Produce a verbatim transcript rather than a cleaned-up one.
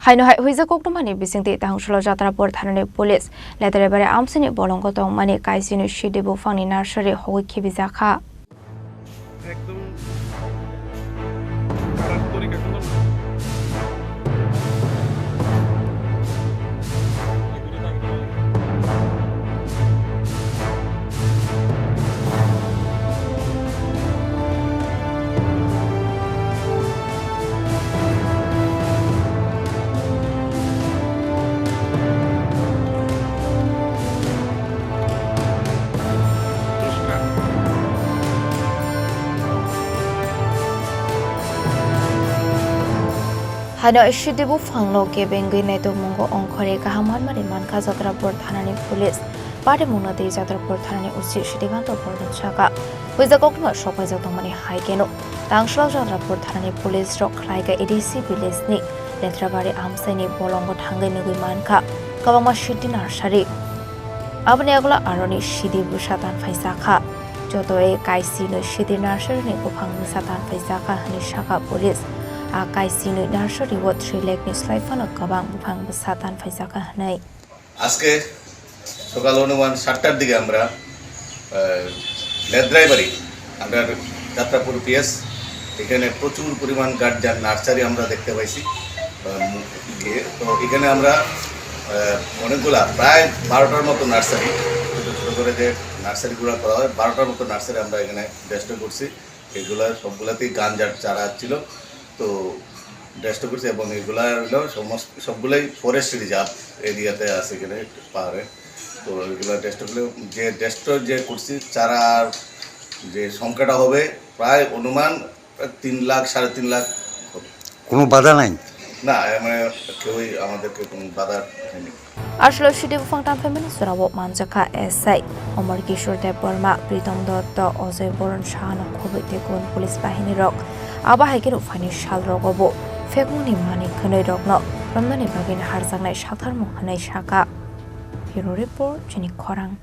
Haino hai huijak koktwmani bisingtwi Tangsholo Jatrapur thanani police Ledraibari amchaini bolongo tongmani kaisini sidi buphangni nursery hogwi khibijakha. একদম মারাত্মক এখন। Haino sidi buphangno kebengwi naitokmungo ongkhorwi kaham manmani mankha Jatrapur thanani police. Patimungno tei Jatrapur thanani O C Srikanta Bordhan saka. Huijak koktwma sokpaijak tongmani hai kheno Tangsholo Jatrapur thanani police rok khlaikha A D C village ni Ledrabari amchaini bolongo thangwi nugwi mankha kwbangma sidi nursery. Aboni yagulo aroni sidi bwsa tanphaijakha. Jotoe kaisini sidi nursery ni buphang bwsa tanphaijakha hwnwi saka police. A kaisini nursery o three lakh ni slai phano kwbang buphang bwsa tanphaijakha hwnwi. আজকে সকাল অনুমান সাতটার দিকে আমরা, আহ, লেদ্রাইবাড়ি, আমরা যাত্রাপুর পিএস, এখানে প্রচুর পরিমাণ গার্জার নার্সারি আমরা দেখতে পাইছি। আহ, গিয়ে, তো এখানে আমরা, আহ, অনেকগুলা, প্রায় বারোটার মতো নার্সারি, ছোটো ছোটো করে যে নার্সারিগুলো করা হয়, বারোটার মতো নার্সারি আমরা এখানে ডেস্ট্রয় করছি। এগুলা সবগুলাতেই গাঞ্জার চারা ছিল। তো ডেস্ট্রয় করছি এবং এগুলা হলো সমস্ত, সবগুলাই ফরেস্ট রিজার্ভ এরিয়াতে আছে এখানে পাহাড়ে। তো এগুলা ডেস্ট্রয় করলে, যে ডেস্ট্রয় যে করছি, চারার যে সংখ্যাটা হবে প্রায় অনুমান তিন লাখ, সাড়ে তিন লাখ হবে। কোনো বাধা নাই? না, এ, মানে কেউই আমাদেরকে কোনো বাধা দেয়নি। Arshlo sidi buphang tanphaimani jorao manjakha S I Omor Kishore Debbarma, Pritom Dotto, Ojoy Boron Sahano khobwi tei kubun police bahini rok. Abo hai kheno phaini sal rogo bo phekmungni manwi khwnwi rokno romnani bagwi harjaknai saltharmung hwnwi sakha. Bureau Report, Chini Khorang.